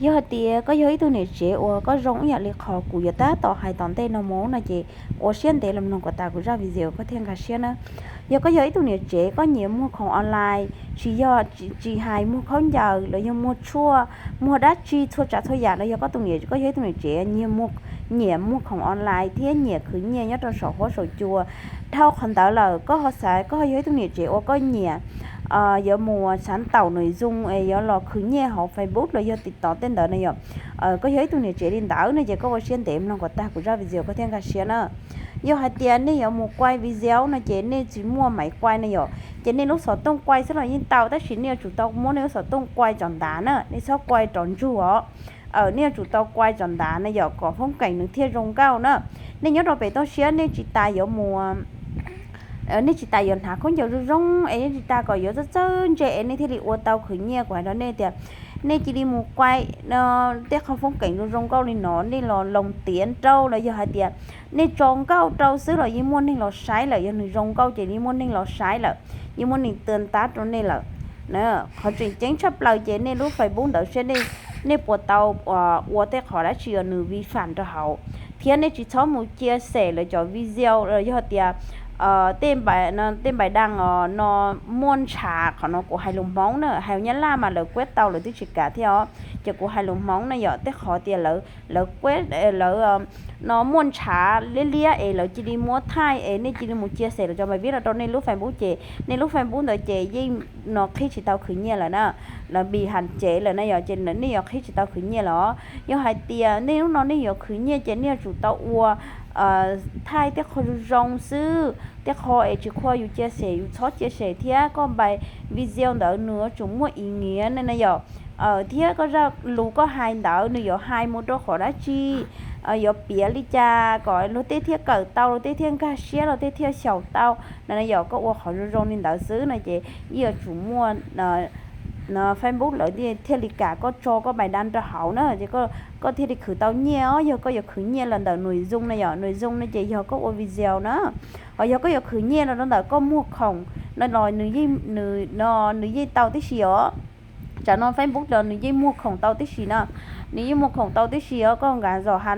Yog hais tias koj yog ib tug niam tsev uas koj zoo ib yam li qhov kuv yuav tab tom hais tom ntej no mus no ces ua siab ntev los mloog kom tas kuv zaj video koj thiaj nkag siab na. Yog koj yog ib tug niam tsev koj nyiam muag khoom online, tsis yog tsis hais muag khaub ncaws los yog muag tshuaj, muag dab tsi txhua tsav txhua yam los yog koj tus niam, koj yog ib tug niam tsev nyiam muag, nyiam muag khoom online thiab nyiam khwv nyiaj nyob rau saum huab saum cua, dhau qhov ntawd lawm koj ho xav, koj ho yog ib tug niam tsev uas koj nyiam yuav mus xav ntaus nws zoo es yuav los khwv nyiaj hauv Facebook los yog TikTok tej ntawd na yom. Koj yog ib tug niam tsev li ntawd no ces koj ua siab ntev mloog kom tag kuv zaj video koj thiaj nkag siab na. Yog hais tias nej yuav mus quay video no ces nej tsis muaj maiv quay na yom, ces nej lub xov tooj quay xwb los yeej tau, tab sis nej yuav tsum tau muab nej lub xov tooj quay tsom ntav na, nej txhob quay rov ntsug os. Nej yuav tsum tau quay tsom ntav na yom, kom foob keem nws thiaj zoo nkauj na. Nej nyob rau pem toj siab nej tsis tas yuav mus, nej tsis tas yuav hnav khaub ncaws zoo zoo es nej tsis tas kom yuav txawj txawj ntse es nej thiaj li ua tau khwv nyiaj. Kuv hais rau nej tias nej cia li mus quay tej qhov foob keem zoo zoo nkauj li no, nej los loos tiav rau los yog hais tias nej tso nkauj rau xwb los yeej muaj neeg los saib lawm. Yog nws zoo nkauj ces yeej muaj neeg los saib lawm, yeej muaj neeg tw ntab rau nej lawm. Qhov tseem ceeb tshaj plaws ces nej lub Facebook ntawd saib nej puas tau ua tej qhov dab tsi uas nws vi fam rau hauv, thiab nej tsis txhob mus cia xem lawv cov video los yog tias tej npais daj no muaj ntshav. Qhov no kuv hais lus Hmoob na, hais nyab laj mas lawv kuab tau lawv twb tsis kam thiab os, ces kuv hais lus Hmoob na yom. Tej qhov tias lawv, lawv kuab, lawv no muaj ntshav liab liab es lawv cia li muab thaij es nej cia li mus cia xem lawv cov npais viab no rau nej lub Facebook ces nej lub Facebook ntawd ces yeej no qhib tsis tau khwv nyiaj lawm na, lawv bi hais cev lawm na yom, ces nej yuav qhib tsis tau khwv nyiaj lawm. Yog hais tias nej lub no nej yuav khwv nyiaj ces nej yuav tsum tau ua thaij tej qho zoo zoo xwb, tej qho es tsis qhuas yus cia xem, yus txhob cia xem thiab koj npais video ntawd nws yuav tsum muaj ib nyiav ne na yom. Thiab koj zaj lus koj hais ntawd nws yuav hais mus rau qhov dab tsi, yuav piav li cas kom luag tej thiaj kawm tau, luag tej thiaj nkag siab, luag tej thiaj xyaum tau no na yom. Koj ua qhov zoo zoo li ntawd xwb no ces yeej yuav tsum muaj Facebook lawv thiaj li kam koj tso koj npais daj rau hauv na, ces koj thiaj li khwv tau nyiaj os. Yog koj yuav khwv nyiaj los ntawm nws zoo na yom, nws zoo no ces yog koj ua video na. Ho yog koj yuav khwv nyiaj los rau ntawm koj muag khoom no los nws yeej, nws yeej tau tib si os. Tsam no Facebook los nws yeej muag khoom tau tib si na, nws yeej muag khoom tau tib si os. Koj nkav zos ha